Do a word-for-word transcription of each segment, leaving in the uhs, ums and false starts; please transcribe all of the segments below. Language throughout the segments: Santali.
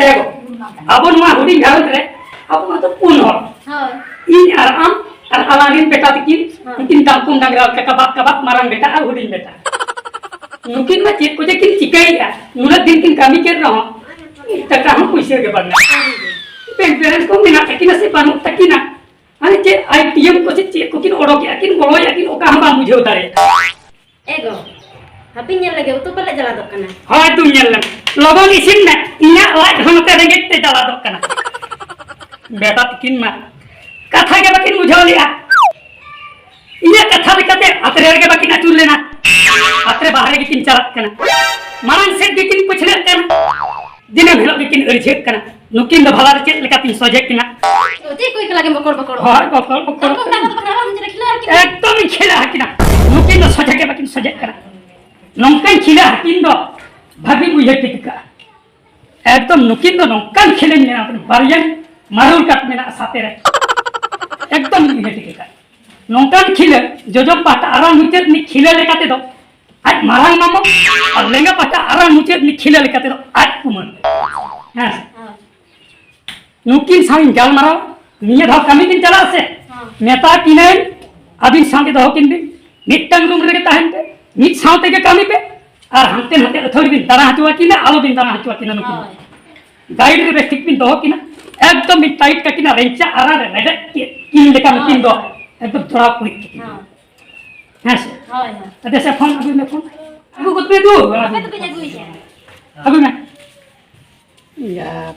ᱮ ᱜᱚ, ᱟᱵᱚ ᱱᱚᱣᱟ ᱦᱩᱰᱤᱧ ᱜᱷᱟᱨᱚᱸᱡᱽ ᱨᱮ ᱟᱵᱚ ᱢᱟᱛᱚ ᱯᱩᱱ ᱦᱚᱲ᱾ ᱦᱳᱭ᱾ ᱤᱧ ᱟᱨ ᱟᱢ ᱟᱨ ᱟᱞᱟᱝ ᱨᱮᱱ ᱵᱮᱴᱟ ᱛᱤᱠᱤᱱ, ᱦᱳᱭ᱾ ᱩᱱᱠᱤᱱ ᱫᱟᱢᱠᱚᱢ ᱰᱟᱝᱨᱟ ᱞᱮᱠᱟ ᱠᱟᱵᱟᱜ ᱠᱟᱵᱟᱜ, ᱢᱟᱨᱟᱝ ᱵᱮᱴᱟ ᱟᱨ ᱦᱩᱰᱤᱧ ᱵᱮᱴᱟ᱾ ᱱᱩᱠᱤᱱ ᱢᱟ ᱪᱮᱫ ᱠᱚ ᱡᱮ ᱠᱤᱱ ᱪᱤᱠᱟᱹᱭᱮᱫᱼᱟ, ᱱᱩᱱᱟᱹᱜ ᱫᱤᱱ ᱠᱤᱱ ᱠᱟᱹᱢᱤ ᱠᱮᱫ ᱨᱮᱦᱚᱸ ᱴᱟᱠᱟ ᱦᱚᱸ ᱯᱩᱭᱥᱟᱹ ᱜᱮ ᱵᱟᱝ᱾ ᱵᱮᱝᱠ ᱵᱮᱞᱮᱱᱥ ᱠᱚ ᱢᱮᱱᱟᱜ ᱛᱟᱹᱠᱤᱱᱟ ᱥᱮ ᱵᱟᱹᱱᱩᱜ ᱛᱟᱹᱠᱤᱱᱟ? ᱢᱟᱱᱮ ᱪᱮᱫ ᱟᱭᱴᱤᱭᱮᱢ ᱠᱚ ᱥᱮ ᱪᱮᱫ ᱠᱚᱠᱤᱱ ᱚᱰᱚᱠᱮᱜᱼᱟ ᱠᱤᱱ, ᱵᱚᱞᱚᱭᱮᱜᱼᱟ ᱠᱤᱱ, ᱚᱠᱟ ᱦᱚᱸ ᱵᱟᱢ ᱵᱩᱡᱷᱟᱹᱣ ᱫᱟᱲᱮᱭᱟᱜᱼᱟ᱾ ᱮ ᱜᱚ, ᱦᱟᱯᱮᱧ ᱧᱮᱞ ᱞᱮᱜᱮ, ᱩᱛᱩ ᱯᱟᱞᱮ ᱪᱟᱞᱟᱫᱚᱜ ᱠᱟᱱᱟ᱾ ᱦᱳᱭ, ᱛᱩᱢ ᱧᱮᱞ ᱞᱮᱢ᱾ ᱞᱚᱜᱚᱱ ᱤᱥᱤᱱ ᱢᱮ, ᱤᱧᱟᱹᱜ ᱞᱟᱡ ᱦᱚᱸ ᱱᱚᱛᱮ ᱨᱮᱸᱜᱮᱡ ᱛᱮ ᱪᱟᱞᱟᱫᱚᱜ ᱠᱟᱱᱟ᱾ ᱵᱮᱴᱟ ᱛᱤᱠᱤᱱ ᱢᱟ ᱠᱟᱛᱷᱟ ᱜᱮ ᱵᱟᱹᱠᱤᱱ ᱵᱩᱡᱷᱟᱹᱣ ᱞᱮᱜᱼᱟ᱾ ᱤᱧᱟᱹᱜ ᱠᱟᱛᱷᱟ ᱞᱮᱠᱟᱛᱮ ᱟᱛᱨᱮ ᱨᱮᱜᱮ ᱵᱟᱹᱠᱤᱱ ᱟᱹᱪᱩᱨ ᱞᱮᱱᱟ᱾ ᱟᱛᱨᱮ ᱵᱟᱦᱨᱮ ᱜᱮᱠᱤᱱ ᱪᱟᱞᱟᱜ ᱠᱟᱱᱟ, ᱢᱟᱲᱟᱝ ᱥᱮᱫ ᱜᱮᱠᱤᱱ ᱯᱟᱹᱪᱷᱞᱟᱹᱜ ᱠᱟᱱᱟ᱾ ᱫᱤᱱᱟᱹᱢ ᱦᱤᱞᱳᱜ ᱜᱮᱠᱤᱱ ᱟᱹᱲᱡᱷᱟᱹᱜ ᱠᱟᱱᱟ᱾ ᱱᱩᱠᱤᱱ ᱫᱚ ᱵᱷᱟᱞᱟ ᱨᱮ ᱪᱮᱫ ᱞᱮᱠᱟᱛᱤᱧ ᱥᱚᱡᱷᱮ ᱠᱤᱱᱟ? ᱛᱚ ᱪᱮᱫ ᱠᱚ ᱮᱠᱞᱟ ᱜᱮᱢ ᱵᱚᱠᱚᱲ ᱵᱚᱠᱚᱲᱚᱜ ᱦᱳᱭ, ᱠᱟᱱᱟ? ᱵᱚᱠᱚᱲ ᱵᱚᱠᱚᱲᱚᱜ ᱛᱟᱨᱯᱚᱨ ᱠᱟᱱᱟ᱾ ᱚᱱᱟ ᱠᱚᱫᱚ ᱵᱟᱠᱷᱨᱟ ᱵᱟᱢ ᱪᱮᱫ ᱠᱷᱤᱞᱟᱹ ᱟᱹᱠᱤᱱᱟ? ᱮᱠᱫᱚᱢ ᱤᱧ ᱠᱷᱤᱞᱟᱹ ᱟᱹᱠᱤᱱᱟ᱾ ᱱᱩᱠᱤᱱ ᱫᱚ ᱥᱚᱡᱷᱮ ᱜᱮ ᱵᱟᱹᱠᱤᱱ ᱥᱚᱡᱷᱮᱜ ᱠᱟᱱᱟ᱾ ᱱᱚᱝᱠᱟᱧ ᱠᱷᱤᱞᱟᱹ ᱟᱹᱠᱤᱱ ᱫᱚ ᱵᱷᱟᱹᱜᱤᱢ ᱩᱭᱦᱟᱹᱨ ᱴᱷᱤᱠ ᱠᱟᱜᱼᱟ᱾ ᱮᱠᱫᱚᱢ ᱱᱩᱠᱤᱱ ᱫᱚ ᱱᱚᱝᱠᱟᱱ ᱠᱷᱤᱞᱟᱹᱧ ᱢᱮᱱᱟ, ᱵᱟᱨᱭᱟ ᱢᱟᱨᱩᱞ ᱠᱟᱴ ᱢᱮᱱᱟᱜᱼᱟ ᱥᱟᱛᱮ ᱨᱮ᱾ ᱮᱠᱫᱚᱢ ᱤᱧ ᱩᱭᱦᱟᱹᱨ ᱴᱷᱤᱠ ᱠᱟᱜᱼᱟ᱾ ᱱᱚᱝᱠᱟᱱ ᱠᱷᱤᱞᱟᱹ, ᱡᱚᱡᱚᱢ ᱯᱟᱦᱴᱟ ᱟᱨᱟᱝ ᱢᱩᱪᱟᱹᱫ ᱨᱤᱱᱤᱡ ᱠᱷᱤᱞᱟᱹ ᱞᱮᱠᱟ ᱛᱮᱫᱚ ᱟᱡ ᱢᱟᱨᱟᱝ ᱢᱟᱢᱚ, ᱟᱨ ᱞᱮᱸᱜᱟ ᱯᱟᱦᱴᱟ ᱟᱨᱟᱝ ᱢᱩᱪᱟᱹᱫ ᱨᱤᱱᱤᱡ ᱠᱷᱤᱞᱟᱹ ᱞᱮᱠᱟ ᱛᱮᱫᱚ ᱟᱡ ᱠᱩᱢᱟᱹᱝ᱾ ᱦᱮᱸ᱾ ᱦᱮᱸ᱾ ᱱᱩᱠᱤᱱ ᱥᱟᱶ ᱤᱧ ᱜᱟᱞᱢᱟᱨᱟᱣ, ᱱᱤᱭᱟᱹ ᱫᱷᱟᱣ ᱠᱟᱹᱢᱤ ᱠᱤᱱ ᱪᱟᱞᱟᱜᱼᱟ ᱥᱮ, ᱦᱮᱸ᱾ ᱢᱮᱛᱟ ᱠᱤᱱᱟᱹᱧ, ᱟᱹᱵᱤᱱ ᱥᱟᱶᱜᱮ ᱫᱚᱦᱚ ᱠᱤᱱ ᱵᱤᱱ, ᱢᱤᱫᱴᱟᱝ ᱨᱩᱢ ᱨᱮᱜᱮ ᱛᱟᱦᱮᱱ ᱯᱮ, ᱢᱤᱫ ᱥᱟᱶ ᱛᱮᱜᱮ ᱠᱟᱹᱢᱤ ᱯᱮ, ᱟᱨ ᱦᱟᱱᱛᱮ ᱱᱟᱛᱮ ᱟᱹᱛᱷᱟᱹᱲᱤ ᱵᱤᱱ ᱫᱟᱬᱟ ᱦᱚᱪᱚ ᱟᱹᱠᱤᱱᱟ, ᱟᱞᱚ ᱵᱤᱱ ᱫᱟᱬᱟ ᱦᱚᱪᱚ ᱟᱹᱠᱤᱱᱟ ᱱᱩᱠᱤᱱ᱾ ᱦᱳᱭ᱾ ᱜᱟᱭᱤᱰ ᱨᱮ ᱵᱮᱥ ᱴᱷᱤᱠ ᱵᱤᱱ ᱫᱚᱦᱚ ᱠᱤᱱᱟ, ᱮᱠᱫᱚᱢ ᱵᱤᱱ ᱴᱟᱭᱤᱴ ᱠᱟᱹᱠᱤᱱᱟ, ᱨᱮᱧᱪᱟ ᱟᱨᱟᱝ ᱨᱮ ᱨᱮᱰᱮᱫ ᱠᱤᱱ ᱞᱮᱠᱟ ᱱᱩᱠᱤᱱ ᱫᱚ ᱦᱳᱭ᱾ ᱮᱠᱫᱚᱢ ᱡᱚᱲᱟᱣ ᱠᱩᱲᱤᱫ ᱠᱟᱹᱠᱤᱱᱟ᱾ ᱦᱳᱭ᱾ ᱦᱮᱸ ᱥᱮ? ᱦᱳᱭ, ᱦᱳᱭ᱾ ᱟᱫᱚ ᱥᱮ ᱯᱷᱳᱱ ᱟᱹᱜᱩᱭ ᱢᱮ, ᱯᱷᱳᱱ᱾ ᱟᱹᱜᱩ ᱜᱚᱫ ᱢᱮ ᱫᱩ, ᱟᱹᱜᱩ ᱟᱯᱮ ᱢᱮ᱾ ᱫᱚᱯᱮ ᱟᱹᱜᱩᱭᱮᱫᱼᱟ? ᱟᱹᱜᱩᱭ ᱢᱮ᱾ ᱤᱭᱟ᱾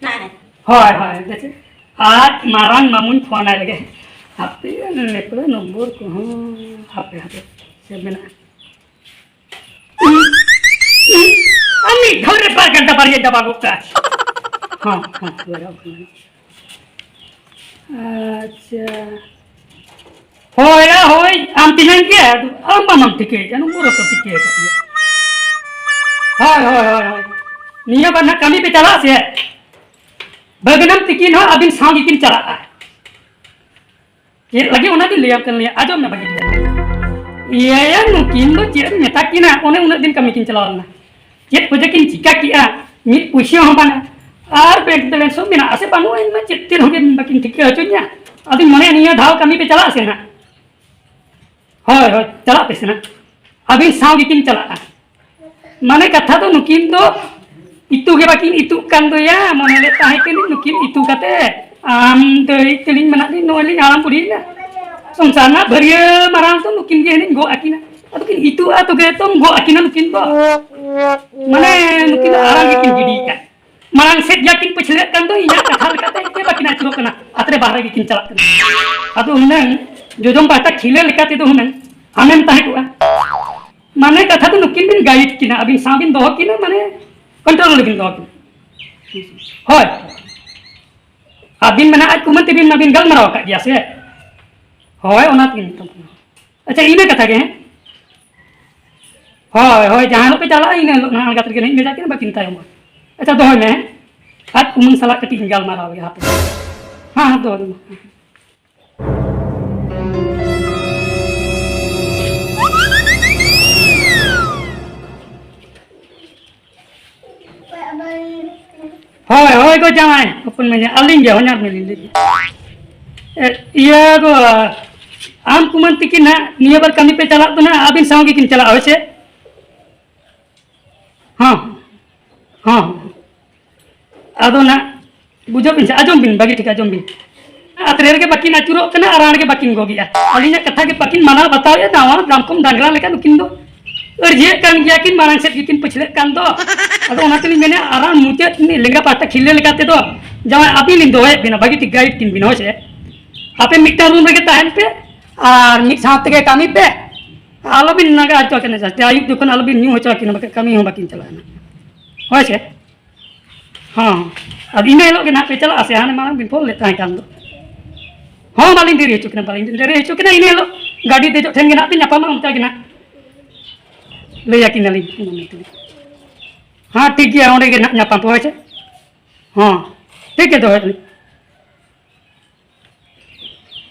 ᱱᱟᱭ᱾ ᱦᱳᱭ, ᱦᱳᱭ, ᱫᱮᱥᱮ᱾ ᱟᱡ ᱢᱟᱨᱟᱝ ᱢᱟᱢᱩᱧ ᱯᱷᱳᱱ ᱟᱭ ᱞᱮᱜᱮ᱾ ᱦᱟᱯᱮ, ᱱᱮᱯᱞᱮ ᱱᱚᱢᱵᱚᱨ ᱠᱚᱦᱚᱸ ᱦᱟᱯᱮ, ᱦᱟᱯᱮ, ᱥᱮ ᱢᱮᱱᱟᱜᱼᱟ᱾ ᱟᱨ ᱢᱤᱫ ᱫᱷᱟᱣ ᱨᱮ ᱵᱟᱨ ᱜᱷᱟᱱᱴᱟ ᱵᱟᱨᱭᱟ ᱰᱟᱵᱟ ᱜᱚᱫ ᱠᱟᱜᱼᱟ᱾ ᱦᱚᱸ, ᱦᱚᱸ, ᱞᱟᱜᱟᱣ ᱠᱟᱱᱟ᱾ ᱟᱪᱪᱷᱟ᱾ ᱦᱳᱭ ᱭᱟ, ᱦᱳᱭ, ᱟᱢ ᱛᱤᱱᱟᱹᱝ ᱜᱮ, ᱟᱢ ᱵᱟᱢ ᱴᱷᱤᱠᱟᱹᱭᱮᱫᱼᱟ, ᱱᱚᱝᱠᱟ ᱨᱚᱠᱚᱢ ᱴᱷᱤᱠᱟᱹ ᱟᱠᱟᱫ ᱜᱮᱭᱟ᱾ ᱦᱳᱭ, ᱦᱳᱭ, ᱦᱳᱭ, ᱦᱳᱭ᱾ ᱱᱤᱭᱟᱹ ᱵᱟᱨ ᱱᱟᱜ ᱠᱟᱹᱢᱤ ᱯᱮ ᱪᱟᱞᱟᱜ ᱥᱮ? ᱵᱷᱟᱹᱜᱽᱱᱟᱢ ᱛᱤᱠᱤᱱ ᱦᱚᱸ ᱟᱹᱵᱤᱱ ᱥᱟᱶ ᱜᱮᱠᱤᱱ ᱪᱟᱞᱟᱜᱼᱟ᱾ ᱪᱮᱫ ᱞᱟᱹᱜᱤᱫ ᱚᱱᱟ ᱫᱚᱧ ᱞᱟᱹᱭᱟᱢ ᱠᱟᱱᱟ, ᱟᱸᱡᱚᱢ ᱢᱮ ᱵᱷᱟᱹᱜᱤ ᱴᱷᱤᱠ᱾ ᱤᱭᱟᱹᱭᱟ, ᱱᱩᱠᱤᱱ ᱫᱚ ᱪᱮᱫ ᱮᱢ ᱢᱮᱛᱟ ᱠᱤᱱᱟ? ᱚᱱᱮ ᱩᱱᱟᱹᱜ ᱫᱤᱱ ᱠᱟᱹᱢᱤ ᱠᱤᱱ ᱪᱟᱞᱟᱣ ᱞᱮᱱᱟ᱾ ᱪᱮᱫ ᱠᱚ ᱡᱮ ᱠᱤᱱ ᱪᱤᱠᱟ ᱠᱮᱜᱼᱟ, ᱢᱤᱫ ᱯᱩᱭᱥᱟᱹ ᱦᱚᱸ ᱵᱟᱝᱟ᱾ ᱟᱨ bank balance ᱦᱚᱸ ᱢᱮᱱᱟᱜ ᱟᱥᱮ ᱵᱟᱹᱱᱩᱜᱼᱟ, ᱤᱧ ᱢᱟ ᱪᱮᱫ ᱛᱮ ᱨᱮᱦᱚᱸ ᱵᱟᱹᱠᱤᱱ ᱴᱷᱤᱠᱟᱹ ᱦᱚᱪᱚᱧᱟ᱾ ᱟᱫᱚᱧ ᱢᱚᱱᱮᱭᱟ ᱱᱤᱭᱟᱹ ᱫᱷᱟᱣ ᱠᱟᱹᱢᱤ ᱯᱮ ᱪᱟᱞᱟᱜ ᱟᱥᱮ ᱦᱟᱸᱜ? ᱦᱳᱭ, ᱦᱳᱭ, ᱪᱟᱞᱟᱜ ᱯᱮ ᱥᱮ ᱦᱟᱸᱜ᱾ ᱟᱹᱵᱤᱱ ᱥᱟᱶ ᱜᱮᱠᱤᱱ ᱪᱟᱞᱟᱜᱼᱟ᱾ ᱢᱟᱱᱮ ᱠᱟᱛᱷᱟ ᱫᱚ ᱱᱩᱠᱤᱱ ᱫᱚ ᱤᱛᱩ ᱜᱮ ᱵᱟᱹᱠᱤᱱ ᱤᱛᱩᱜ ᱠᱟᱱ ᱫᱚᱭᱟ᱾ ᱢᱚᱱᱮ ᱞᱮᱫ ᱛᱟᱦᱮᱸ ᱠᱟᱹᱱᱟᱹᱧ ᱱᱩᱠᱤᱱ ᱤᱛᱩ ᱠᱟᱛᱮ ᱟᱢ ᱫᱟᱹᱭ ᱛᱮᱞᱤᱧ ᱢᱮᱱᱟᱜ ᱞᱤᱧ, ᱱᱚᱜᱼᱚᱭ ᱞᱤᱧ ᱦᱟᱲᱟᱢ ᱵᱩᱲᱦᱤᱭᱮᱱᱟ᱾ ᱥᱚᱝᱥᱟᱨ ᱨᱮᱱᱟᱜ ᱵᱷᱟᱹᱨᱭᱟᱹ ᱢᱟᱨᱟᱝ ᱫᱚ ᱱᱩᱠᱤᱱ ᱜᱮ ᱦᱟᱸᱜ ᱞᱤᱧ ᱜᱚᱜ ᱟᱹᱠᱤᱱᱟ᱾ ᱟᱫᱚ ᱠᱤᱱ ᱤᱛᱩᱜᱼᱟ ᱛᱚᱵᱮ ᱛᱚᱢ ᱜᱚᱜ ᱟᱹᱠᱤᱱᱟ ᱱᱩᱠᱤᱱ ᱫᱚ᱾ ᱢᱟᱱᱮ ᱱᱩᱠᱤᱱ ᱫᱚ ᱟᱲᱟᱝ ᱜᱮᱠᱤᱱ ᱜᱤᱰᱤᱭᱮᱫᱼᱟ᱾ ᱢᱟᱲᱟᱝ ᱥᱮᱫ ᱜᱮ ᱠᱤᱱ ᱯᱟᱹᱪᱷᱞᱟᱹᱜ ᱠᱟᱱ ᱫᱚ, ᱤᱧᱟᱹᱜ ᱠᱟᱛᱷᱟ ᱞᱮᱠᱟᱛᱮ ᱪᱮᱫ ᱵᱟᱹᱠᱤᱱ ᱟᱹᱪᱩᱨᱚᱜ ᱠᱟᱱᱟ, ᱟᱛᱨᱮ ᱵᱟᱦᱨᱮ ᱜᱮᱠᱤᱱ ᱪᱟᱞᱟᱜ ᱠᱟᱱᱟ᱾ ᱟᱫᱚ ᱦᱩᱱᱟᱹᱝ ᱡᱚᱡᱚᱢ ᱯᱟᱦᱴᱟ ᱠᱷᱤᱞᱟᱹ ᱞᱮᱠᱟ ᱛᱮᱫᱚ ᱦᱩᱱᱟᱹᱝ ᱟᱢᱮᱢ ᱛᱟᱦᱮᱸ ᱠᱚᱜᱼᱟ᱾ ᱢᱟᱱᱮ ᱠᱟᱛᱷᱟ ᱫᱚ ᱱᱩᱠᱤᱱ ᱵᱤᱱ guide ᱠᱤᱱᱟ, ᱟᱹᱵᱤᱱ ᱥᱟᱶ ᱵᱤᱱ ᱫᱚᱦᱚ ᱠᱤᱱᱟ, ᱢᱟᱱᱮ control ᱨᱮᱵᱤᱱ ᱫᱚᱦᱚ ᱠᱤᱱᱟ᱾ ᱦᱳᱭ, ᱟᱹᱵᱤᱱ ᱢᱮᱱᱟ ᱟᱡ ᱠᱩᱢᱟᱹᱝ ᱛᱮᱵᱤᱱ ᱢᱟᱵᱤᱱ ᱜᱟᱞᱢᱟᱨᱟᱣ ᱟᱠᱟᱫ ᱜᱮᱭᱟ ᱥᱮ? ᱦᱳᱭ, ᱚᱱᱟ ᱛᱮᱜᱮ ᱢᱮᱛᱟᱢ ᱠᱟᱱᱟ᱾ ᱟᱪᱪᱷᱟ, ᱤᱱᱟᱹ ᱠᱟᱛᱷᱟ ᱜᱮ, ᱦᱮᱸ? ᱦᱳᱭ, ᱦᱳᱭ, ᱡᱟᱦᱟᱸ ᱦᱤᱞᱳᱜ ᱯᱮ ᱪᱟᱞᱟᱜᱼᱟ, ᱤᱱᱟᱹ ᱦᱤᱞᱳᱜ ᱱᱟᱦᱟᱜ ᱟᱬᱜᱟᱛ ᱨᱮᱜᱮ ᱱᱟᱦᱟᱜ ᱤᱧ ᱵᱷᱮᱡᱟ ᱠᱤᱱᱟ, ᱵᱟᱹᱠᱤᱱ ᱛᱟᱭᱚᱢᱚᱜᱼᱟ᱾ ᱟᱪᱪᱷᱟ, ᱫᱚᱦᱚᱭ ᱢᱮ, ᱦᱮᱸ? ᱟᱡ ᱠᱩᱢᱟᱹᱝ ᱥᱟᱞᱟᱜ ᱠᱟᱹᱴᱤᱡ ᱤᱧ ᱜᱟᱞᱢᱟᱨᱟᱣ ᱞᱮᱜᱮ, ᱦᱟᱯᱮ᱾ ᱦᱮᱸ, ᱦᱮᱸ, ᱫᱚᱦᱚᱭ ᱢᱮ᱾ ᱦᱳᱭ, ᱦᱳᱭ ᱜᱚ ᱡᱟᱶᱟᱭ ᱦᱚᱯᱚᱱ ᱢᱮᱱᱟᱭᱟ, ᱟᱹᱞᱤᱧ ᱜᱮ ᱦᱚᱧᱦᱟᱨ ᱢᱮᱞᱤᱧ ᱞᱟᱹᱭᱮᱫᱼᱟ᱾ ᱮ, ᱤᱭᱟᱹ ᱜᱚ, ᱟᱢ ᱠᱩᱢᱟᱹᱝ ᱛᱤᱠᱤᱱ ᱱᱟᱦᱟᱜ ᱱᱤᱭᱟᱹ ᱵᱟᱨ ᱠᱟᱹᱢᱤ ᱯᱮ ᱪᱟᱞᱟᱜ ᱫᱚ ᱱᱟᱦᱟᱜ ᱟᱹᱵᱤᱱ ᱥᱟᱶ ᱜᱮᱠᱤᱱ ᱪᱟᱞᱟᱜᱼᱟ, ᱦᱳᱭ ᱥᱮ? ᱦᱚᱸ, ᱦᱚᱸ, ᱦᱚᱸ᱾ ᱟᱫᱚ ᱱᱟᱦᱟᱜ ᱵᱩᱡᱷᱟᱹᱣ ᱵᱤᱱ ᱥᱮ, ᱟᱸᱡᱚᱢ ᱵᱤᱱ, ᱵᱷᱟᱹᱜᱤ ᱴᱷᱤᱠ ᱟᱸᱡᱚᱢ ᱵᱤᱱ᱾ ᱟᱛᱨᱮ ᱨᱮᱜᱮ ᱵᱟᱹᱠᱤᱱ ᱟᱹᱪᱩᱨᱚᱜ ᱠᱟᱱᱟ ᱟᱨ ᱟᱲᱟᱝ ᱨᱮᱜᱮ ᱵᱟᱹᱠᱤᱱ ᱜᱚᱜᱮᱜᱼᱟ᱾ ᱟᱹᱞᱤᱧᱟᱜ ᱠᱟᱛᱷᱟ ᱜᱮ ᱵᱟᱹᱠᱤᱱ ᱢᱟᱱᱟᱣ ᱵᱟᱛᱟᱣᱮᱫᱼᱟ, ᱱᱟᱣᱟ ᱫᱟᱢᱠᱚᱢ ᱰᱟᱝᱨᱟ ᱞᱮᱠᱟ ᱱᱩᱠᱤᱱ ᱫᱚ ᱟᱹᱲᱡᱷᱟᱹᱜ ᱠᱟᱱ ᱜᱮᱭᱟ ᱠᱤᱱ, ᱢᱟᱲᱟᱝ ᱥᱮᱫ ᱜᱮᱠᱤᱱ ᱯᱟᱹᱪᱷᱞᱟᱹᱜ ᱠᱟᱱ ᱫᱚ᱾ ᱟᱫᱚ ᱚᱱᱟ ᱛᱮᱞᱤᱧ ᱢᱮᱱᱮᱫᱼᱟ, ᱟᱨᱟᱬ ᱢᱩᱪᱟᱹᱫ ᱨᱤᱱᱤᱡ ᱞᱮᱸᱜᱟ ᱯᱟᱦᱴᱟ ᱠᱷᱤᱞᱟᱹ ᱞᱮᱠᱟ ᱛᱮᱫᱚ ᱡᱟᱶᱟᱭ ᱟᱹᱵᱤᱱ ᱞᱤᱧ ᱫᱚᱦᱚᱭᱮᱫ ᱵᱤᱱᱟ, ᱵᱷᱟᱹᱜᱤ ᱴᱷᱤᱠ guide ᱠᱤᱱ ᱵᱤᱱ, ᱦᱳᱭ ᱥᱮ? ᱟᱯᱮ ᱢᱤᱫᱴᱟᱝ room ᱨᱮᱜᱮ ᱛᱟᱦᱮᱱ ᱯᱮ ᱟᱨ ᱢᱤᱫ ᱥᱟᱶ ᱛᱮᱜᱮ ᱠᱟᱹᱢᱤ ᱯᱮ, ᱟᱞᱚᱵᱤᱱ ᱱᱟᱜᱟ ᱦᱚᱪᱚ ᱟᱹᱠᱤᱱᱟ ᱡᱟᱹᱥᱛᱤ, ᱟᱹᱭᱩᱵ ᱡᱚᱠᱷᱚᱱ ᱟᱞᱚᱵᱤᱱ ᱧᱩ ᱦᱚᱪᱚ ᱟᱹᱠᱤᱱᱟ, ᱵᱟᱠᱷᱟᱡ ᱠᱟᱹᱢᱤ ᱦᱚᱸ ᱵᱟᱹᱠᱤᱱ ᱪᱟᱞᱟᱜᱼᱟ ᱱᱟᱜ, ᱦᱳᱭ ᱥᱮ? ᱦᱚᱸ, ᱟᱫᱚ ᱤᱱᱟᱹ ᱦᱤᱞᱳᱜ ᱜᱮ ᱱᱟᱦᱟᱜ ᱯᱮ ᱪᱟᱞᱟᱜᱼᱟ ᱥᱮ ᱦᱟᱱᱮ ᱢᱟᱲᱟᱝ ᱵᱤᱱ ᱯᱷᱳᱱ ᱞᱮᱫ ᱛᱟᱦᱮᱸ ᱠᱟᱱ ᱫᱚ? ᱦᱚᱸ, ᱵᱟᱹᱞᱤᱧ ᱫᱮᱨᱤ ᱦᱚᱪᱚ ᱠᱤᱱᱟ, ᱵᱟᱹᱞᱤᱧ ᱫᱮᱨᱤ ᱦᱚᱪᱚ ᱠᱤᱱᱟ᱾ ᱤᱱᱟᱹ ᱦᱤᱞᱳᱜ ᱜᱟᱹᱰᱤ ᱫᱮᱡᱚᱜ ᱴᱷᱮᱱ ᱜᱮ ᱱᱟᱦᱟᱜ ᱯᱮ ᱧᱟᱯᱟᱢᱟ, ᱚᱱᱠᱟ ᱜᱮ ᱱᱟᱦᱟᱜ ᱞᱟᱹᱭ ᱟᱹᱠᱤᱱᱟᱞᱤᱧ᱾ ᱦᱮᱸ, ᱴᱷᱤᱠ ᱜᱮᱭᱟ, ᱚᱸᱰᱮ ᱜᱮ ᱱᱟᱦᱟᱜ ᱧᱟᱯᱟᱢ ᱯᱮ, ᱦᱳᱭ ᱥᱮ? ᱦᱚᱸ, ᱴᱷᱤᱠ ᱜᱮᱭᱟ, ᱫᱚᱦᱚᱭ ᱫᱟᱞᱤᱧ᱾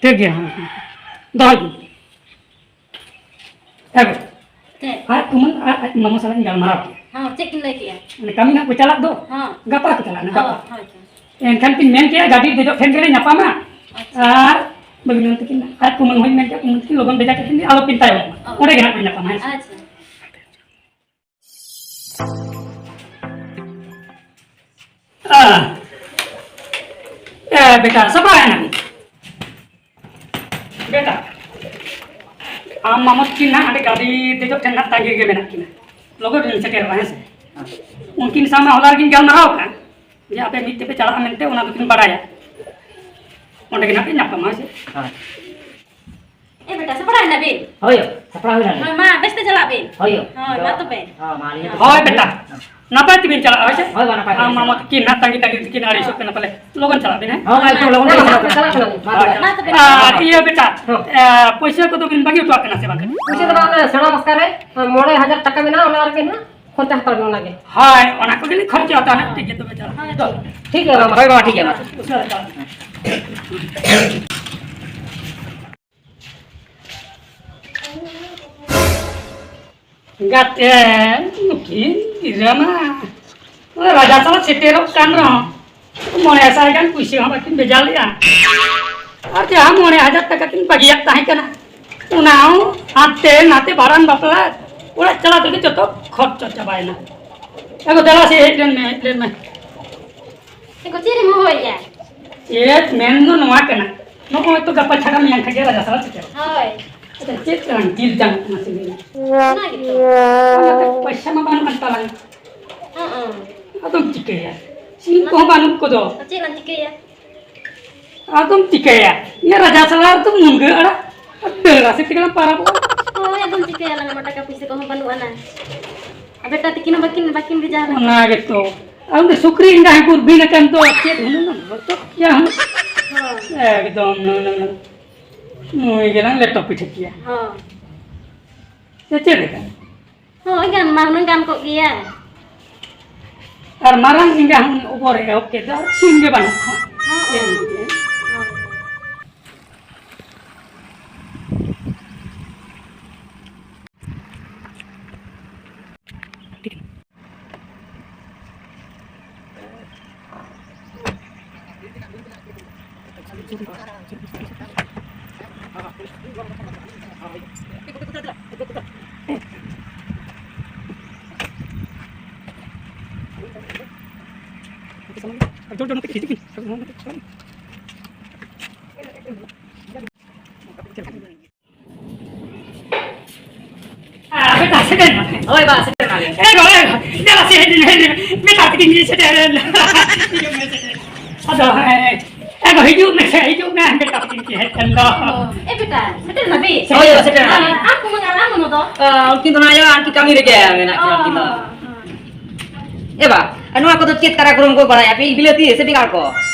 ᱴᱷᱤᱠ ᱜᱮᱭᱟ, ᱦᱮᱸ, ᱦᱮᱸ᱾ ᱫᱚᱦᱚᱭ ᱵᱤᱱ᱾ ᱦᱮᱸ ᱜᱚ᱾ ᱪᱮᱫ? ᱟᱡ ᱠᱩᱢᱟᱹᱝ ᱟᱨ ᱟᱡ ᱢᱟᱢᱟ ᱥᱟᱞᱟᱜ ᱤᱧ ᱜᱟᱞᱢᱟᱨᱟᱣ ᱠᱮᱫᱼᱟ᱾ ᱦᱚᱸ, ᱪᱮᱫ ᱠᱤᱱ ᱞᱟᱹᱭ ᱠᱮᱜᱼᱟ? ᱚᱱᱮ ᱠᱟᱹᱢᱤ ᱱᱟᱜ ᱠᱚ ᱪᱟᱞᱟᱜ ᱫᱚ᱾ ᱦᱚᱸ᱾ ᱜᱟᱯᱟ ᱠᱚ ᱪᱟᱞᱟᱜᱼᱟ, ᱦᱚᱸ, ᱜᱟᱯᱟ᱾ ᱦᱳᱭ ᱛᱚ᱾ ᱮᱱᱠᱷᱟᱱ ᱠᱤᱱ ᱢᱮᱱ ᱠᱮᱜᱼᱟ, "ᱜᱟᱹᱰᱤ ᱫᱮᱡᱚᱜ ᱴᱷᱮᱱ ᱜᱮᱞᱮ ᱧᱟᱯᱟᱢᱟ᱾" ᱟᱪᱪᱷᱟ᱾ ᱟᱨ ᱵᱟᱹᱜᱤ ᱛᱟᱹᱠᱤᱱ ᱟᱨ ᱠᱩᱢᱟᱹᱝ ᱦᱚᱸᱧ ᱢᱮᱱ ᱠᱮᱜᱼᱟ, "ᱠᱩᱢᱟᱹᱝ ᱛᱟᱹᱠᱤᱱ ᱞᱚᱜᱚᱱ ᱵᱷᱮᱡᱟ ᱠᱟᱹᱠᱤᱱ ᱜᱮ, ᱟᱞᱚ ᱠᱤᱱ ᱛᱟᱭᱚᱢᱚᱜ ᱢᱟ᱾" ᱚ᱾ ᱚᱸᱰᱮ ᱜᱮ ᱱᱟᱜ ᱠᱤᱱ ᱧᱟᱯᱟᱢᱟ, ᱦᱮᱸ ᱥᱮ? ᱟᱪᱪᱷᱟ᱾ ᱟ, ᱮ, ᱵᱮᱴᱟ, ᱥᱟᱯᱲᱟᱣ ᱮᱱᱟ ᱵᱤᱱ? ᱵᱮᱴᱟ, ᱟᱢ ᱢᱟᱢᱚ ᱛᱟᱹᱠᱤᱱ ᱱᱟᱜ ᱦᱟᱸᱰᱮ ᱜᱟᱹᱰᱤ ᱫᱮᱡᱚᱜ ᱴᱷᱮᱱ ᱱᱟᱜ ᱛᱟᱺᱜᱤ ᱨᱮᱜᱮ ᱢᱮᱱᱟᱜ ᱠᱤᱱᱟ᱾ ᱞᱚᱜᱚᱱ ᱵᱤᱱ ᱥᱮᱴᱮᱨᱚᱜᱼᱟ, ᱦᱮᱸ ᱥᱮ? ᱩᱱᱠᱤᱱ ᱥᱟᱶ ᱢᱟ ᱦᱚᱞᱟ ᱨᱮᱜᱤᱧ ᱜᱟᱞᱢᱟᱨᱟᱣ ᱟᱠᱟᱫ ᱡᱮ ᱟᱯᱮ ᱢᱤᱫ ᱛᱮᱯᱮ ᱪᱟᱞᱟᱜᱼᱟ ᱢᱮᱱᱛᱮ, ᱚᱱᱟ ᱫᱚᱠᱤᱱ ᱵᱟᱲᱟᱭᱟ᱾ ᱚᱸᱰᱮ ᱜᱮ ᱱᱟᱜ ᱯᱮ ᱧᱟᱯᱟᱢᱟ, ᱦᱮᱸ ᱥᱮ? ᱦᱮᱸ᱾ ᱮ ᱵᱮᱴᱟ, ᱥᱟᱯᱲᱟᱣ ᱮᱱᱟ ᱵᱤᱱ? ᱦᱳᱭ, ᱥᱟᱯᱲᱟᱣ ᱦᱩᱭ ᱮᱱᱟ᱾ ᱦᱳᱭ, ᱢᱟ, ᱵᱮᱥ ᱛᱮ ᱪᱟᱞᱟᱜ ᱵᱤᱱ᱾ ᱦᱳᱭ᱾ ᱦᱳᱭ, ᱢᱟ ᱛᱚᱵᱮ᱾ ᱦᱳᱭ, ᱢᱟ, ᱟᱹᱞᱤᱧ ᱦᱚᱸ᱾ ᱦᱳᱭ, ᱵᱮᱴᱟ᱾ ᱱᱟᱯᱟᱭ ᱛᱮᱵᱤᱱ ᱪᱟᱞᱟᱜᱼᱟ, ᱦᱳᱭ ᱥᱮ? ᱦᱳᱭ, ᱢᱟ, ᱱᱟᱯᱟᱭ ᱛᱮ᱾ ᱟᱢ ᱢᱟᱢᱚ ᱛᱟᱹᱠᱤᱱ ᱱᱟᱜ ᱛᱟᱺᱜᱤ ᱛᱟᱺᱜᱤ ᱛᱮᱠᱤᱱ ᱟᱹᱲᱤᱥᱚᱜ ᱠᱟᱱᱟ ᱯᱟᱞᱮ᱾ ᱞᱚᱜᱚᱱ ᱪᱟᱞᱟᱜ ᱵᱤᱱ, ᱦᱮᱸ? ᱦᱳᱭ, ᱢᱟ, ᱮᱠᱫᱚᱢ ᱞᱚᱜᱚᱱ ᱦᱳᱭ, ᱪᱟᱞᱟᱜ ᱠᱟᱱᱟ᱾ ᱪᱟᱞᱟᱜ ᱠᱟᱱᱟ᱾ ᱢᱟ, ᱦᱳᱭ᱾ ᱛᱚᱵᱮ᱾ ᱢᱟ, ᱛᱚᱵᱮ᱾ ᱟᱨ ᱤᱭᱟᱹ, ᱵᱮᱴᱟ, ᱦᱚᱸ᱾ ᱮ, ᱯᱩᱭᱥᱟᱹ ᱠᱚᱫᱚ ᱵᱤᱱ ᱵᱟᱹᱜᱤ ᱦᱚᱴᱚ ᱠᱟᱜ ᱠᱟᱱᱟ ᱥᱮ ᱵᱟᱝ? ᱯᱩᱭᱥᱟᱹ ᱫᱚ ᱵᱟᱝ, ᱚᱱᱟ ᱥᱮᱬᱟ ᱵᱟᱥᱠᱟ ᱨᱮ, ᱢᱚᱬᱮ ᱦᱟᱡᱟᱨ ᱴᱟᱠᱟ ᱢᱮᱱᱟᱜᱼᱟ, ᱚᱱᱟ ᱨᱮᱜᱮ ᱱᱟᱜ ᱠᱷᱚᱨᱪᱟ ᱦᱟᱛᱟᱲ ᱵᱮᱱ, ᱚᱱᱟ ᱜᱮ᱾ ᱦᱳᱭ, ᱚᱱᱟ ᱠᱚᱜᱮ ᱞᱤᱧ ᱠᱷᱚᱨᱪᱟ ᱦᱟᱛᱟᱲᱟ, ᱴᱷᱤᱠ ᱜᱮᱭᱟ, ᱛᱚᱵᱮ ᱪᱟᱞᱟᱜ᱾ ᱦᱳᱭ, ᱴᱷᱤᱠ ᱜᱮᱭᱟ, ᱢᱟ᱾ ᱦᱳᱭ, ᱵᱟᱵᱟ, ᱴᱷᱤᱠ ᱜᱮᱭᱟ, ᱢᱟ᱾ ᱩᱥᱟᱹᱨᱟ ᱪᱟᱞᱟᱜ᱾ ᱜᱟᱛᱮ, ᱱᱩᱠᱤᱱ ᱜᱤᱫᱽᱨᱟᱹ ᱢᱟ ᱨᱟᱡᱟ ᱥᱟᱞᱟᱜ ᱥᱮᱴᱮᱨᱚᱜ ᱠᱟᱱ ᱨᱮᱦᱚᱸ, ᱢᱚᱬᱮ ᱥᱟᱭ ᱜᱟᱱ ᱯᱩᱭᱥᱟᱹ ᱦᱚᱸ ᱵᱟᱹᱠᱤᱱ ᱵᱷᱮᱡᱟ ᱞᱮᱜᱼᱟ᱾ ᱟᱨ ᱡᱟᱦᱟᱸ ᱢᱚᱬᱮ ᱦᱟᱡᱟᱨ ᱴᱟᱠᱟ ᱠᱤᱱ ᱵᱟᱹᱜᱤᱭᱟᱫ ᱛᱟᱦᱮᱸ ᱠᱟᱱᱟ, ᱚᱱᱟ ᱦᱚᱸ ᱦᱟᱱᱛᱮ ᱱᱟᱛᱮ ᱵᱷᱟᱸᱰᱟᱱ ᱵᱟᱯᱞᱟ ᱚᱲᱟᱜ ᱪᱟᱞᱟᱣ ᱛᱮᱜᱮ ᱡᱚᱛᱚ ᱠᱷᱚᱨᱪᱟ ᱪᱟᱵᱟᱭᱮᱱᱟ᱾ ᱮ ᱜᱚ, ᱫᱮᱞᱟ ᱥᱮ, ᱦᱮᱡ ᱞᱮᱱ ᱢᱮ, ᱦᱮᱡ ᱞᱮᱱ ᱢᱮ᱾ ᱮ ᱜᱚ, ᱪᱮᱫ ᱮᱢ ᱦᱚᱦᱚᱭᱮᱫᱼᱟ? ᱪᱮᱫ ᱢᱮᱱ ᱫᱚ ᱱᱚᱣᱟ ᱠᱟᱱᱟ, ᱱᱚᱜᱼᱚᱭ ᱛᱚ ᱜᱟᱯᱟ ᱪᱷᱟᱲᱟ ᱢᱮᱭᱟᱝ ᱠᱷᱟᱱ ᱜᱮ ᱨᱟᱡᱟ ᱥᱟᱞᱟ ᱥᱮᱴᱮᱨᱚᱜᱼᱟ᱾ ᱦᱳᱭ᱾ ᱟᱪᱪᱷᱟ, ᱪᱮᱫ ᱛᱟᱞᱟᱝ ᱡᱤᱞ ᱡᱟᱝ ᱠᱟᱱᱟ ᱥᱮ ᱵᱟᱝ? ᱚᱱᱟ ᱜᱮᱛᱚ᱾ ᱚᱱᱟᱛᱮ ᱯᱚᱭᱥᱟ ᱢᱟ ᱵᱟᱹᱱᱩᱜ ᱟᱱ ᱛᱟᱞᱟᱝ᱾ ᱦᱚᱸᱜᱼᱚ᱾ ᱟᱫᱚᱢ ᱪᱤᱠᱟᱹᱭᱟ? ᱥᱤᱢ ᱠᱚᱦᱚᱸ ᱵᱟᱹᱱᱩᱜ ᱠᱚᱫᱚ᱾ ᱪᱮᱫ ᱞᱟᱝ ᱪᱤᱠᱟᱹᱭᱟ? ᱟᱫᱚᱢ ᱪᱤᱠᱟᱹᱭᱟ? ᱤᱭᱟᱹ ᱨᱟᱡᱟ ᱥᱟᱞᱟ ᱨᱮᱫᱚ ᱢᱩᱱᱜᱟᱹ ᱟᱲᱟᱜ ᱟᱨ ᱫᱟᱹᱞ ᱨᱟᱥᱮ ᱛᱮᱜᱮ ᱞᱟᱝ ᱯᱟᱨᱟᱵᱚᱜᱼᱟ᱾ ᱦᱳᱭ, ᱟᱫᱚᱢ ᱪᱤᱠᱟᱹᱭᱟ? ᱟᱞᱟᱝ ᱢᱟ ᱴᱟᱠᱟ ᱯᱩᱭᱥᱟᱹ ᱠᱚᱦᱚᱸ ᱵᱟᱹᱱᱩᱜ ᱟᱱᱟ᱾ ᱟᱨ ᱵᱮᱴᱟ ᱛᱤᱠᱤᱱ ᱦᱚᱸ ᱵᱟᱹᱠᱤᱱ, ᱵᱟᱹᱠᱤᱱ ᱵᱷᱮᱡᱟ ᱟᱞᱟᱝ᱾ ᱚᱱᱟ ᱜᱮᱛᱚ᱾ ᱟᱨ ᱩᱱᱤ ᱥᱩᱠᱨᱤ ᱮᱸᱜᱟ ᱦᱚᱸᱠᱚ ᱵᱤᱱ ᱟᱠᱟᱱ ᱫᱚ, ᱪᱮᱫ ᱦᱩᱱᱟᱹᱝ ᱮᱢ ᱞᱚᱴᱚᱢ ᱠᱮᱭᱟ ᱦᱩᱱᱟᱹᱝ᱾ ᱦᱳᱭ᱾ ᱮᱠᱫᱚᱢ ᱱᱩᱭ, ᱱᱩᱭ, ᱱᱩᱭ᱾ ᱱᱩᱭ ᱜᱮᱞᱟᱝ ᱞᱮᱴᱚ ᱯᱤᱴᱷᱟᱹ ᱠᱮᱭᱟ᱾ ᱦᱳᱭ᱾ ᱥᱮ ᱪᱮᱫ ᱞᱮᱠᱟ? ᱦᱳᱭ, ᱜᱟᱱ ᱢᱟ ᱦᱩᱱᱟᱹᱝ ᱜᱟᱱ ᱠᱚᱜ ᱜᱮᱭᱟ᱾ ᱟᱨ ᱢᱟᱨᱟᱝ ᱮᱸᱜᱟ ᱦᱚᱸ ᱩᱱᱤ ᱚᱵᱚᱨ ᱮ ᱮᱦᱚᱵ ᱠᱮᱫ ᱫᱚ, ᱟᱨ ᱥᱤᱢ ᱜᱮ ᱵᱟᱹᱱᱩᱜ ᱠᱚᱣᱟ᱾ ᱦᱳᱭ᱾ ᱪᱮᱫ ᱮᱢ ᱪᱤᱠᱟᱹᱭᱟ? ᱦᱳᱭ᱾ ᱟᱨ ᱟᱯᱮ ᱫᱚ ᱥᱮᱴᱮᱨ ᱮᱱᱟ ᱯᱮ? ᱦᱳᱭ ᱵᱟ, ᱥᱮᱴᱮᱨ ᱮᱱᱟᱞᱮ᱾ ᱮ ᱜᱚ, ᱮ ᱜᱚ, ᱫᱮᱞᱟ ᱥᱮ ᱦᱮᱡ ᱮᱱ, ᱦᱮᱡ ᱮᱱ, ᱢᱮᱛᱟ ᱯᱮ ᱠᱟᱹᱱᱟᱹᱧ ᱥᱮᱴᱮᱨ ᱮᱱ᱾ ᱟᱫᱚ, ᱮ, ᱮ ᱜᱚ, ᱦᱤᱡᱩᱜ ᱢᱮᱥᱮ, ᱦᱤᱡᱩᱜ ᱢᱮ, ᱢᱮᱛᱟ ᱯᱮ ᱠᱟᱹᱱᱟᱹᱧ ᱦᱮᱡ ᱮᱱ ᱫᱚ᱾ ᱚ, ᱮ ᱵᱮᱴᱟ, ᱥᱮᱴᱮᱨ ᱮᱱᱟ ᱯᱮ? ᱦᱳᱭ, ᱥᱮᱴᱮᱨ ᱮᱱᱟ᱾ ᱟᱨ, ᱟᱨ ᱠᱩᱢᱟᱹᱝ ᱟᱨ ᱟᱢ ᱫᱚ? ᱟ, ᱩᱱᱠᱤᱱ ᱫᱚ ᱱᱟᱭᱟ, ᱟᱨᱠᱤ ᱠᱟᱹᱢᱤ ᱨᱮᱜᱮ ᱢᱮᱱᱟᱜ ᱠᱤᱱᱟ ᱩᱱᱠᱤᱱ ᱫᱚ᱾ ᱚ, ᱦᱩᱸ᱾ ᱮ ᱵᱟ, ᱟᱨ ᱱᱚᱣᱟ ᱠᱚᱫᱚ ᱪᱮᱫ ᱠᱟᱨᱟ ᱠᱚᱨᱚᱢ ᱠᱚ ᱵᱟᱲᱟᱭᱟ ᱯᱮ, ᱵᱤᱞᱟᱹᱛᱤ ᱥᱮ ᱵᱮᱸᱜᱟᱲ ᱠᱚ?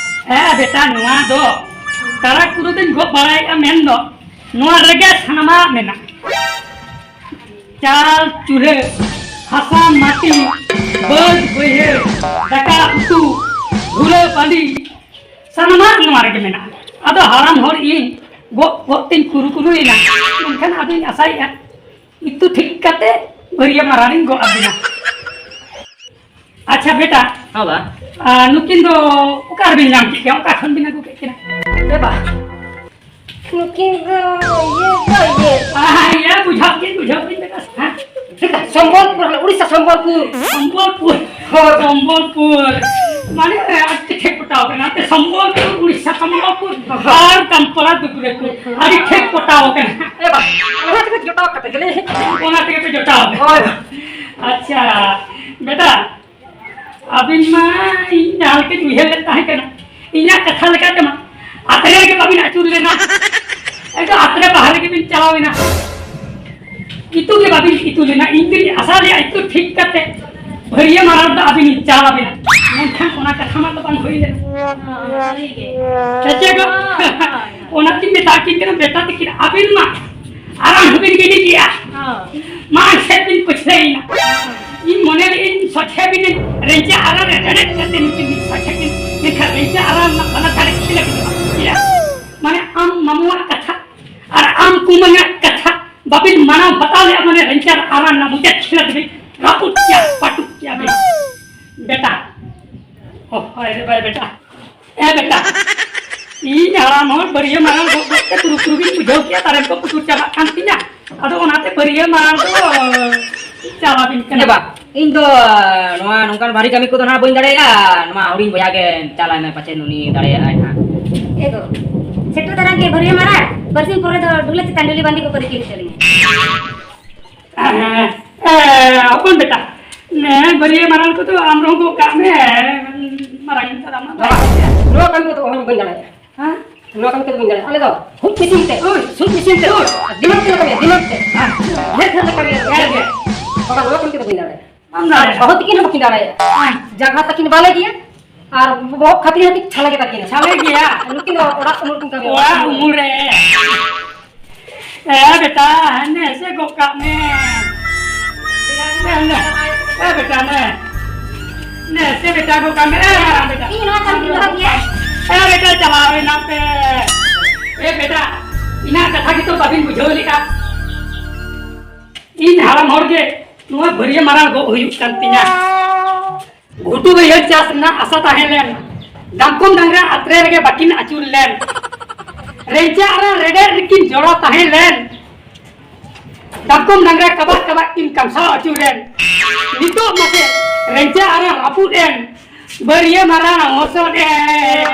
ᱦᱮᱸ ᱵᱮᱴᱟ, ᱱᱚᱣᱟ ᱫᱚ ᱠᱟᱨᱟ ᱠᱚᱫᱚ ᱫᱚᱧ ᱜᱚᱜ ᱵᱟᱲᱟᱭᱮᱫᱼᱟ, ᱢᱮᱱᱫᱚ ᱱᱚᱣᱟ ᱨᱮᱜᱮ ᱥᱟᱱᱟᱢᱟᱜ ᱢᱮᱱᱟᱜᱼᱟ᱾ ᱪᱟᱞ ᱪᱩᱞᱦᱟᱹ, ᱦᱟᱥᱟ ᱢᱟᱹᱴᱤ, ᱵᱟᱹᱫᱽ ᱵᱟᱹᱭᱦᱟᱹᱲ, ᱫᱟᱠᱟ ᱩᱛᱩ, ᱫᱷᱩᱲᱟᱹ ᱵᱟᱹᱞᱤ, ᱥᱟᱱᱟᱢᱟᱜ ᱱᱚᱣᱟ ᱨᱮᱜᱮ ᱢᱮᱱᱟᱜᱼᱟ᱾ ᱟᱫᱚ ᱦᱟᱲᱟᱢ ᱦᱚᱲ ᱤᱧ ᱜᱚᱜ ᱜᱚᱜ ᱛᱮᱧ ᱠᱩᱨᱩ ᱠᱩᱨᱩᱭᱮᱱᱟ, ᱢᱮᱱᱠᱷᱟᱱ ᱟᱫᱚᱧ ᱟᱥᱟᱭᱮᱫᱼᱟ ᱤᱛᱩ ᱴᱷᱤᱠ ᱠᱟᱛᱮ ᱵᱷᱟᱹᱨᱭᱟᱹ ᱢᱟᱨᱟᱝ ᱤᱧ ᱜᱚᱜ ᱟᱹᱵᱤᱱᱟ᱾ ᱟᱪᱪᱷᱟ ᱵᱮᱴᱟ, ᱦᱚᱸ ᱵᱟ᱾ ᱟᱨ ᱱᱩᱠᱤᱱ ᱫᱚ ᱚᱠᱟ ᱨᱮᱵᱤᱱ ᱧᱟᱢ ᱠᱮᱫ ᱠᱤᱱᱟ? ᱚᱠᱟ ᱠᱷᱚᱱ ᱵᱤᱱ ᱟᱹᱜᱩ ᱠᱮᱫ ᱠᱤᱱᱟ? ᱮ ᱵᱟ, ᱱᱩᱠᱤᱱ ᱫᱚ ᱤᱭᱟᱹ ᱫᱚ ᱤᱭᱟᱹ᱾ ᱟᱦ, ᱤᱭᱟᱹ, ᱵᱩᱡᱷᱟᱹᱣ ᱠᱮᱫ, ᱵᱩᱡᱷᱟᱹᱣ ᱠᱮᱫ ᱵᱮᱴᱟ᱾ ᱦᱮᱸ? ᱥᱚᱢᱵᱚᱞᱯᱩᱨ, ᱩᱲᱤᱥᱥᱟ ᱥᱚᱢᱵᱚᱞᱯᱩᱨ᱾ ᱥᱚᱢᱵᱚᱞᱯᱩᱨ᱾ ᱦᱳᱭ᱾ ᱥᱚᱢᱵᱚᱞᱯᱩᱨ᱾ ᱢᱟᱱᱮ, ᱟᱨ ᱪᱮᱫ ᱴᱷᱮᱡ ᱯᱚᱴᱟᱣ ᱠᱟᱱᱟ? ᱟᱯᱮ ᱥᱚᱢᱵᱚᱞᱯᱩᱨ, ᱩᱲᱤᱥᱥᱟ ᱥᱚᱢᱵᱚᱞᱯᱩᱨ᱾ ᱦᱳᱭ᱾ ᱟᱨ ᱠᱟᱢᱯᱟᱞᱟ ᱫᱩᱵᱨᱟᱠᱩ᱾ ᱟᱹᱰᱤ ᱴᱷᱮᱡ ᱯᱚᱴᱟᱣ ᱠᱟᱱᱟ᱾ ᱮ ᱵᱟ, ᱚᱱᱟ ᱛᱮᱜᱮ ᱡᱚᱴᱟᱣ ᱠᱟᱛᱮ ᱜᱮᱞᱮ ᱦᱮᱡ ᱠᱟᱱᱟ᱾ ᱚᱱᱟ ᱛᱮᱜᱮ ᱯᱮ ᱡᱚᱴᱟᱣ ᱠᱟᱱᱟ᱾ ᱦᱳᱭ᱾ ᱟᱪᱪᱷᱟ, ᱵᱮᱴᱟ, ᱟᱹᱵᱤᱱ ᱢᱟ ᱤᱧ ᱡᱟᱦᱟᱸ ᱞᱮᱠᱟᱧ ᱩᱭᱦᱟᱹᱨ ᱞᱮᱫ ᱛᱟᱦᱮᱸ ᱠᱟᱱᱟ, ᱤᱧᱟᱹᱜ ᱠᱟᱛᱷᱟ ᱞᱮᱠᱟᱛᱮ ᱢᱟ ᱟᱛᱨᱮ ᱨᱮᱜᱮ ᱵᱟᱵᱤᱱ ᱟᱹᱪᱩᱨ ᱞᱮᱱᱟ, ᱮᱱᱠᱷᱟᱱ ᱟᱛᱨᱮ ᱵᱟᱦᱨᱮ ᱜᱮᱵᱤᱱ ᱪᱟᱞᱟᱣ ᱮᱱᱟ᱾ ᱤᱛᱩ ᱜᱮ ᱵᱟᱵᱤᱱ ᱤᱛᱩ ᱞᱮᱱᱟ, ᱤᱧ ᱫᱩᱧ ᱟᱥᱟ ᱞᱮᱫᱼᱟ ᱤᱛᱩ ᱴᱷᱤᱠ ᱠᱟᱛᱮ ᱵᱷᱟᱹᱨᱭᱟᱹ ᱢᱟᱨᱟᱝ ᱫᱚ ᱟᱹᱵᱤᱱ ᱤᱧ ᱪᱟᱞ ᱟᱵᱤᱱᱟ, ᱢᱮᱱᱠᱷᱟᱱ ᱚᱱᱟ ᱠᱟᱛᱷᱟ ᱢᱟ ᱛᱚ ᱵᱟᱝ ᱦᱩᱭ ᱞᱮᱱᱟ᱾ ᱦᱚᱸ, ᱥᱟᱹᱨᱤ ᱜᱮ᱾ ᱦᱮᱸ ᱪᱮ ᱜᱚ? ᱦᱳᱭ, ᱦᱳᱭ᱾ ᱚᱱᱟᱛᱤᱧ ᱢᱮᱛᱟ ᱠᱤᱱ ᱠᱟᱱᱟ, ᱵᱮᱴᱟ ᱛᱤᱠᱤᱱ ᱟᱹᱵᱤᱱ ᱢᱟ ᱟᱨᱟᱢ ᱦᱚᱸᱵᱤᱱ ᱜᱤᱰᱤ ᱠᱮᱜᱼᱟ᱾ ᱦᱳᱭ᱾ ᱢᱟᱲᱟᱝ ᱥᱮᱫ ᱵᱤᱱ ᱯᱟᱹᱪᱷᱞᱟᱹᱭᱮᱱᱟ᱾ ᱦᱳᱭ᱾ ᱤᱧ ᱢᱚᱱᱮ ᱞᱮᱫᱟᱹᱧ ᱥᱚᱡᱷᱮ ᱵᱤᱱ ᱨᱮᱸᱡᱮ ᱟᱨᱟᱬ ᱨᱮ ᱨᱮᱰᱮᱫ ᱠᱟᱛᱮ ᱱᱩᱠᱤᱱ ᱵᱤᱱ ᱥᱚᱡᱷᱮ ᱠᱤᱱ, ᱢᱮᱱᱠᱷᱟᱱ ᱨᱮᱸᱡᱮ ᱟᱨᱟᱬ ᱨᱮᱱᱟᱜ ᱵᱟᱱᱟᱨ ᱫᱷᱟᱨᱮ ᱠᱷᱮᱞ ᱟᱹᱠᱤᱱ ᱵᱟᱝ ᱠᱷᱮᱞᱟ᱾ ᱢᱟᱱᱮ ᱟᱢ ᱢᱟᱢᱩᱣᱟᱜ ᱠᱟᱛᱷᱟ ᱟᱨ ᱟᱢ ᱠᱩᱢᱟᱹᱝᱟᱜ ᱠᱟᱛᱷᱟ ᱵᱟᱵᱤᱱ ᱢᱟᱱᱟᱣ ᱵᱟᱛᱟᱣ ᱞᱮᱫᱼᱟ, ᱢᱟᱱᱮ ᱨᱮᱸᱡᱮ ᱟᱨᱟᱬ ᱨᱮᱱᱟᱜ ᱢᱩᱪᱟᱹᱫ ᱠᱷᱮᱞ ᱟᱹᱠᱤᱱ ᱵᱤᱱ ᱨᱟᱹᱯᱩᱫ ᱠᱮᱭᱟ, ᱯᱟᱹᱴᱩᱵ ᱠᱮᱭᱟ ᱵᱤᱱ᱾ ᱵᱮᱴᱟ, ᱚ, ᱦᱳᱭ ᱨᱮ ᱵᱟᱭ ᱵᱮᱴᱟ, ᱮ ᱵᱮᱴᱟ, ᱤᱧ ᱦᱟᱲᱟᱢ ᱦᱚᱲ ᱵᱟᱹᱨᱭᱟᱹ ᱢᱟᱨᱟᱝ ᱜᱚᱜ ᱜᱚᱜ ᱛᱮ ᱯᱩᱨᱩ ᱯᱩᱨᱩ ᱜᱤᱧ ᱵᱩᱡᱷᱟᱹᱣ ᱠᱮᱫᱟ, ᱛᱟᱨᱮᱱ ᱠᱚ ᱯᱩᱴᱩᱨ ᱪᱟᱵᱟᱜ ᱠᱟᱱ ᱛᱤᱧᱟ᱾ ᱟᱫᱚ ᱚᱱᱟᱛᱮ ᱵᱟᱹᱨᱭᱟᱹ ᱢᱟᱨᱟᱝ ᱫᱚ ᱪᱟᱞᱟᱣᱤᱧ ᱠᱟᱱᱟ᱾ ᱮ ᱵᱟ, ᱤᱧ ᱫᱚ ᱱᱚᱣᱟ ᱱᱚᱝᱠᱟᱱ ᱵᱷᱟᱨᱤ ᱠᱟᱹᱢᱤ ᱠᱚᱫᱚ ᱱᱟᱦᱟᱜ ᱵᱟᱹᱧ ᱫᱟᱲᱮᱭᱟᱜᱼᱟ᱾ ᱱᱚᱣᱟ ᱦᱩᱰᱤᱧ ᱵᱚᱭᱦᱟ ᱜᱮ ᱪᱟᱞᱟᱣ ᱢᱮ, ᱯᱟᱪᱮᱫ ᱩᱱᱤ ᱫᱟᱲᱮᱭᱟᱜᱼᱟᱭ ᱱᱟᱦᱟᱜ᱾ ᱮ ᱜᱚ, ᱥᱮᱴᱮᱨ ᱫᱟᱨᱟᱢ ᱜᱮ ᱵᱟᱹᱨᱭᱟᱹ ᱢᱟᱨᱟᱝ, ᱵᱟᱨᱥᱤᱧ ᱯᱚᱨᱮ ᱫᱚ ᱰᱩᱞᱟᱹ ᱪᱮᱛᱟᱱ ᱰᱩᱞᱤ ᱵᱟᱸᱫᱮ ᱠᱚ ᱯᱟᱹᱨᱤ ᱠᱤᱨᱤᱧ ᱛᱟᱹᱞᱤᱧᱟ᱾ ᱮ, ᱦᱚᱯᱚᱱ ᱵᱮᱴᱟ, ᱱᱮ ᱵᱟᱹᱨᱭᱟᱹ ᱢᱟᱨᱟᱝ ᱠᱚᱫᱚ ᱟᱢ ᱨᱚᱝ ᱜᱚᱜ ᱠᱟᱜ ᱢᱮ, ᱢᱟᱨᱟᱝ ᱤᱧ ᱛᱟᱞᱟᱝ ᱢᱟ᱾ ᱵᱟᱵᱟ, ᱱᱚᱣᱟ ᱠᱟᱹᱢᱤ ᱠᱚᱫᱚ ᱚᱦᱚᱧ ᱵᱟᱹᱧ ᱫᱟᱲᱮᱭᱟᱜᱼᱟ᱾ ᱦᱮᱸ? ᱱᱚᱣᱟ ᱠᱟᱹᱢᱤ ᱠᱚᱫᱚ ᱵᱟᱹᱧ ᱫᱟᱲᱮᱭᱟᱜᱼᱟ᱾ ᱟᱞᱮ ᱫᱚ ᱦᱩᱫ ᱢᱮᱥᱤᱱ ᱛᱮ, ᱦᱩᱫ ᱢᱮᱥᱤᱱ ᱛᱮ, ᱫᱤᱱᱟᱹᱢ ᱛᱮᱞᱮ ᱠᱟᱹᱢᱤᱭᱟ, ᱫᱤᱱᱟᱹᱢ ᱛᱮ᱾ ᱦᱮᱸ᱾ ᱰᱷᱮᱨ ᱰᱷᱮᱨ ᱞᱮ ᱠᱟᱹᱢᱤᱭᱟ᱾ ᱦᱮᱸ, ᱦᱮᱸ᱾ ᱵᱟᱵᱟ, ᱱᱚᱣᱟ ᱠᱟᱹᱢᱤ ᱠᱚᱫᱚ ᱵᱟᱹᱧ ᱫᱟᱲᱮᱭᱟᱜᱼᱟ᱾ ᱵᱟᱢ ᱫᱟᱲᱮᱭᱟᱜᱼᱟ? ᱵᱟᱹᱦᱩ ᱛᱤᱠᱤᱱ ᱦᱚᱸ ᱵᱟᱹᱠᱤᱱ ᱫᱟᱲᱮᱭᱟᱜᱼᱟ᱾ ᱦᱮᱸ᱾ ᱡᱟᱸᱜᱟ ᱛᱟᱹᱠᱤᱱ ᱵᱟᱞᱮ ᱜᱮᱭᱟ ᱟᱨ ᱵᱚᱦᱚᱜ ᱠᱷᱟᱹᱛᱤᱨ ᱦᱚᱸ ᱠᱤᱱ ᱪᱷᱟᱞᱟ ᱜᱮ ᱛᱟᱹᱠᱤᱱᱟ᱾ ᱪᱷᱟᱞᱟ ᱜᱮᱭᱟ᱾ ᱱᱩᱠᱤᱱ ᱫᱚ ᱚᱲᱟᱜ ᱩᱢᱩᱞ ᱠᱤᱱ ᱠᱟᱹᱢᱤᱭᱟ᱾ ᱚᱲᱟᱜ ᱩᱢᱩᱞ ᱨᱮ᱾ ᱮ ᱵᱮᱴᱟ, ᱱᱮ ᱥᱮ ᱜᱚᱜ ᱠᱟᱜ ᱢᱮ᱾ ᱱᱮ, ᱱᱮ᱾ ᱮ ᱵᱮᱴᱟ, ᱱᱮ᱾ ᱱᱮ ᱥᱮ ᱵᱮᱴᱟ ᱜᱚᱜ ᱠᱟᱜ ᱢᱮ᱾ ᱮ ᱢᱟᱨᱟᱝ ᱵᱮᱴᱟ᱾ ᱤᱧ ᱱᱚᱣᱟ ᱠᱟᱹᱢᱤ ᱫᱚ ᱵᱷᱟᱜᱤᱭᱟ᱾ ᱮ ᱵᱮᱴᱟ, ᱪᱟᱞᱟᱣ ᱮᱱᱟ ᱯᱮ᱾ ᱮ ᱵᱮᱴᱟ, ᱤᱧᱟᱹᱜ ᱠᱟᱛᱷᱟ ᱜᱮᱛᱚ ᱵᱟᱵᱤᱱ ᱵᱩᱡᱷᱟᱹᱣ ᱞᱮᱫᱼᱟ᱾ ᱤᱧ ᱦᱟᱲᱟᱢ ᱦᱚᱲ ᱜᱮ ᱱᱚᱣᱟ ᱵᱟᱹᱨᱭᱟᱹ ᱢᱟᱨᱟᱝ ᱜᱚᱜ ᱦᱩᱭᱩᱜ ᱠᱟᱱ ᱛᱤᱧᱟ᱾ ᱜᱷᱩᱴᱩ ᱵᱟᱹᱭᱦᱟᱹᱲ ᱪᱟᱥ ᱨᱮᱱᱟᱜ ᱟᱥᱟ ᱛᱟᱦᱮᱸ ᱞᱮᱱ, ᱫᱟᱢᱠᱚᱢ ᱰᱟᱝᱨᱟ ᱟᱛᱨᱮ ᱨᱮᱜᱮ ᱵᱟᱹᱠᱤᱱ ᱟᱹᱪᱩᱨ ᱞᱮᱱ, ᱨᱮᱸᱪᱟ ᱟᱨ ᱨᱮᱰᱮᱫ ᱨᱮᱠᱤᱱ ᱡᱚᱲᱟᱣ ᱛᱟᱦᱮᱸ ᱞᱮᱱ, ᱫᱟᱢᱠᱚᱢ ᱰᱟᱝᱨᱟ ᱠᱟᱵᱟᱜ ᱠᱟᱵᱟᱜ ᱠᱤᱱ ᱠᱟᱢᱥᱟᱣ ᱟᱹᱪᱩᱨ ᱮᱱ, ᱱᱤᱛᱚᱜ ᱢᱟᱥᱮ ᱨᱮᱸᱪᱟ ᱟᱨ ᱨᱟᱹᱯᱩᱫ ᱮᱱ, ᱵᱟᱹᱨᱭᱟᱹ ᱢᱟᱨᱟᱝ ᱦᱚᱥᱚᱫ ᱮᱱ᱾